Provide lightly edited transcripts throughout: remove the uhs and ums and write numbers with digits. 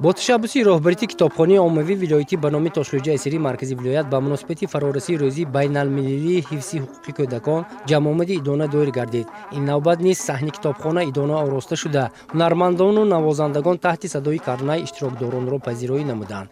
Бо ташаббуси роҳбарити китобхонаи оммавии вилоятӣ ба номи Тошхӯҷа Ясирӣ маркази вилоят ба муносибати фарорасии рӯзи байналмилалии ҳифзи ҳуқуқи кӯдакон ҷамъомади идона доир гардид. Ин навбат низ саҳни китобхона идона ороста шуда, ҳунармандону навозандагон таҳти садои карнай иштирокдоронро пазироӣ намуданд.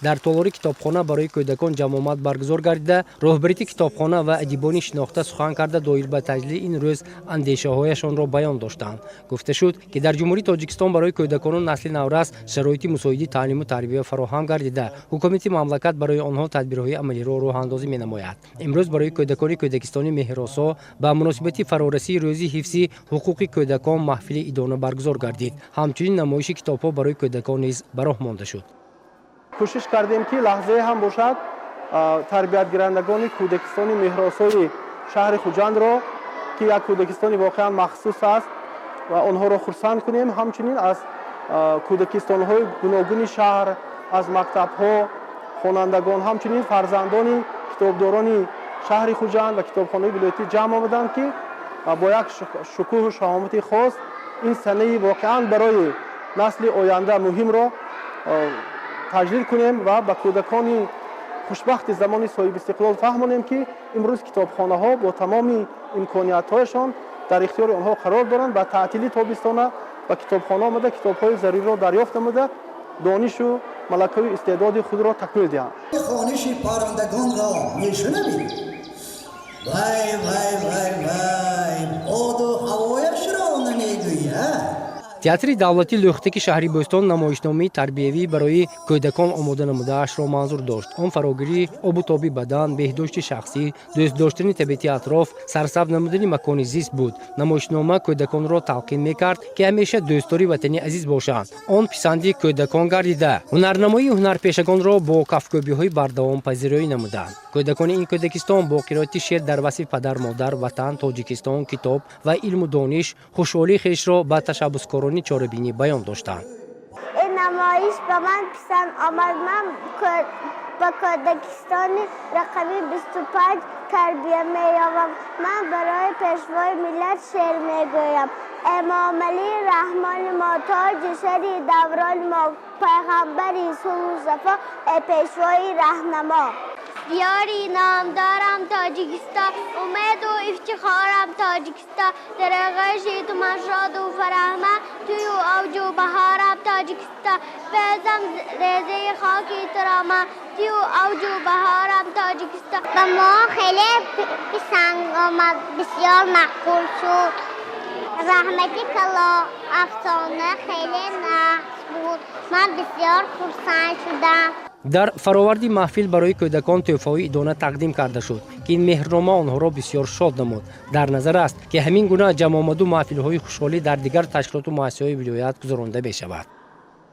Дар толори китобхона барои кӯдакон ҷамъомад баргузор гардида, роҳбарити китобхона ва адибони шинохта сухан карда, доир ба таҷлили ин рӯз андешаҳояшонро баён доштанд. Гуфта шуд, ки дар Ҷумҳурии Тоҷикистон барои кӯдакону насли наврас шароити мусоиди таълиму тарбия фароҳам гардида, ҳукумати мамлакат барои онҳо тадбирҳои амалиро роҳандозӣ менамояд. Имрӯз барои кӯдакони кӯдакистони Меҳросо ба муносибати фарорасии рӯзи ҳифзи ҳуқуқи кӯдакон маҳфили идона баргузор гардид. Ҳамчунин намоиши китобҳо барои кӯдакон низ ба роҳ монда шуд. Кӯшиш кардем, ки лаҳзае ҳам бошад, тарбиятгирандагони кӯдакистони Меҳросои шаҳри Хуҷандро, ки як кӯдакистони воқеан махсус аст, ва онҳоро хурсанд кунем. Ҳамчунин аз кӯдакистонҳои гуногуни шаҳр, аз мактабҳо хонандагон, ҳамчунин фарзандони китобдорони шаҳри Хуҷанд ва китобхонаи вилоятӣ ҷамъ омаданд, ки бо як шукӯҳу шаҳомати хос ин санаи воқеан барои насли оянда муҳимро таҷлил кунем ва ба кӯдакони хушбахти замони соҳибистиқлол фаҳмонем, ки имрӯз китобхонаҳо бо тамоми имкониятҳояшон дар ихтиёри онҳо қарор доранд. Ба таътили тобистона ба китобхона омада, китобҳои заруриро дарёфт намуда, донишу малакаю истеъдоди худро такмил диҳанд. Хониши паррандагонро мешунавӣ? Вай, вай, вай, вай, боду ҳавояшро намегӯӣ, а? Театри давлатии Лӯхтаки шаҳри Бӯстон намоишномаи тарбиявӣ барои кӯдакон омода намудаашро манзур дошт. Он фарогирии обу тоби бадан, беҳдошти шахсӣ, дӯст доштани табиати атроф, сарсабз намудани макони зист буд. Намоишнома кӯдаконро талқин мекард, ки ҳамеша дӯстдори ватани азиз бошанд. Он писанди кӯдакон гардида, ҳунарнамоии ҳунарпешагонро бо кафкӯбиҳои бардавом пазироӣ намуданд. Кӯдакони ин кӯдакистон бо қироати шеър дар васфи падар, модар, ватан, Тоҷикистон, китоб ва илму дониш хушҳолии хешро ба ташаббускорони чорабинӣ баён доштанд. Ин намоиш ба ман писанд омад. Ман ба кӯдакистони рақами 25 тарбия меёбам. Ман барои Пешвои миллат шеър мегӯям. Эмомалӣ Раҳмони мо, тоҷи сари даврони мо, пайғамбари сулҳу сафо, э пешвои раҳнамо. Диёри номдорам Тоҷикистон, умеду ифтихорам Тоҷикистон, дар оғӯши ту ман шоду фараҳманд, тую авҷу баҳорам Тоҷикистон. Файзам резаи хоки туро ман, тую авҷу баҳорам Тоҷикистон. Ба мо хеле писанд омад, бисёр маъқул шуд. Раҳмати калон, афсона хеле нағз буд, ман бисёр хурсанд шудам. Дар фароварди маҳфил барои кӯдакон тӯҳфаҳои идона тақдим карда шуд, ки ин меҳрнома онҳоро бисёр шод намуд. Дар назар аст, ки ҳамин гуна ҷамъомаду маҳфилҳои хушҳолӣ дар дигар ташкилоту муассисаҳои вилоят гузаронда мешавад.